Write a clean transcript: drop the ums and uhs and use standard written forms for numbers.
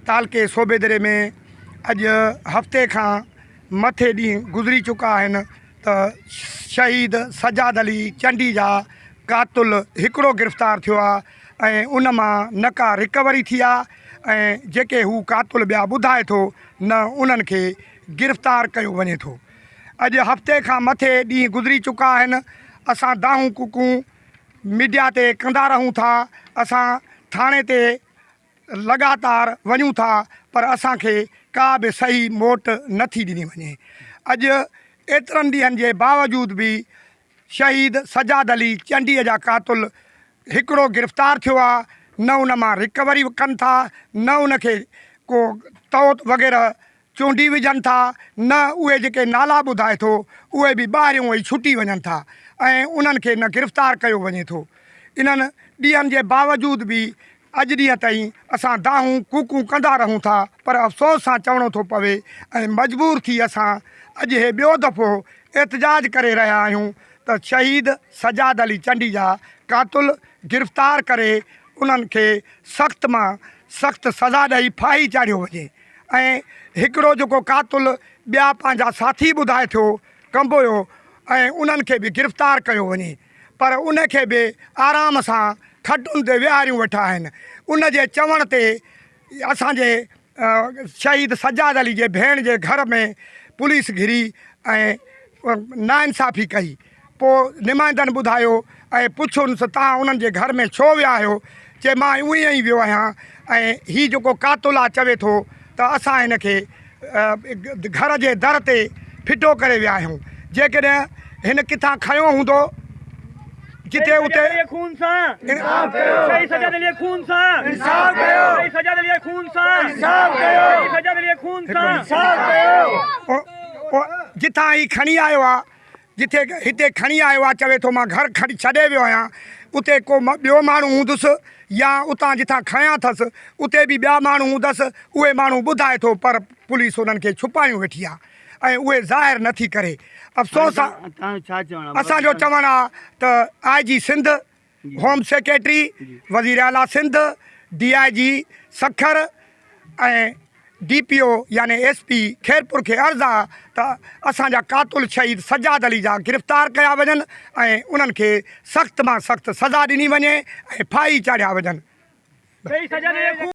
تعلقي صوبيدري ۾ اڄ هفتي کان مٿي ڏينهن گذري چڪا آهن ته شهيد سجاد علي چنڊي جا قاتل هڪڙو گرفتار ٿيو آهي ۽ ان مان نه ڪا رڪوري ٿي آهي ۽ جيڪي هو قاتل ٻيا ٻڌائي ٿو نه انهن کي گرفتار ڪيو وڃي ٿو. اڄ هفتي کان مٿي ڏينهن گذري چڪا آهن اسان دانهون ڪوڪون ميڊيا تي ڪندا رهون ٿا اسان ٿاڻي تي لڳاتار وڃون ٿا پر اسان کي ڪا به صحيح موٽ نه ٿي ڏني وڃي اڄ ايترن ڏينهن جي باوجود به شهيد سجاد علي چنڊي جا قاتل هڪڙو گرفتار ٿيو آ نه ان مان رڪوري ڪن ٿا نه ان کي ڪو توت وغيره چونڊي وجهن ٿا نه اهي جيڪي نالا ٻڌائي ٿو اهي به ٻاهريون ئي ڇٽي وڃن ٿا ۽ انهن کي نه گرفتار ڪيو وڃي ٿو. انهن ڏينهن جي باوجود به اڄ ڏينهن تائين اسان دانهون ڪوڪون ڪندا رهون ٿا پر افسوس سان چوڻو ٿو پوي ۽ مجبور ٿي اسان اڄ هي ٻيو دفعو احتجاج ڪري رهيا آهيون ته شهيد سجاد علي چنڊي جا قاتل گرفتار ڪري انهن کي سخت مان سخت سزا ڏئي ڦاهي چاڙهيو وڃي. ۽ هڪڙو جيڪو قاتل ٻيا پنهنجا ساٿي ٻڌائي ٿيو ڪنبويو ۽ انهن کي به گرفتار ڪيو وڃي پر ان کي به آرام سان کٽن تي ويهاريون ويٺا آهن ان جي چوڻ تي اسان جي شهيد سجاد علي جي ڀيڻ جي گهر ۾ پوليس گهري ۽ ناانصافي ڪئي پوء نمائندن ٻڌايو ۽ پڇيونس ته توهان انهن جي گهر ۾ ڇو ويا آهيو؟ چي مان ائين ئي ويو آهيان ۽ هي جيڪو قاتل آ چوي ٿو ته اسان هن کي گهر جي در تي ڦٽو ڪري ويا آهيون جيڪڏهن هن ڪٿان کنيو هوندو جتي اتي جتان هي کڻي آيو آ جتي هتي کڻي آيو آ چوي ٿو مان گهر کڻي ڇڏي ويو آهيان اتي ڪو ٻيو ماڻهو هوندس يا اتان جتان کنيا اٿس اتي به ٻيا ماڻهو هوندس اهي ماڻهو ٻڌائي ٿو پر پوليس انهن کي ڇپايون ويٺي آ ۽ اهي ظاهر نه ٿي ڪري افسوس آ اسان جو چوڻ آ ته I G Sindh home secretary, وزير اعليٰ Sindh, D I G Sukkur ۽ D P O يعني ايس پي خيرپور کي عرض آ ته اسان جا قاتل شهيد سجاد علي جا گرفتار ڪيا وڃن ۽ انهن کي سخت مان سخت سزا ڏني وڃي ۽ ڦاهي چاڙهيا وڃن.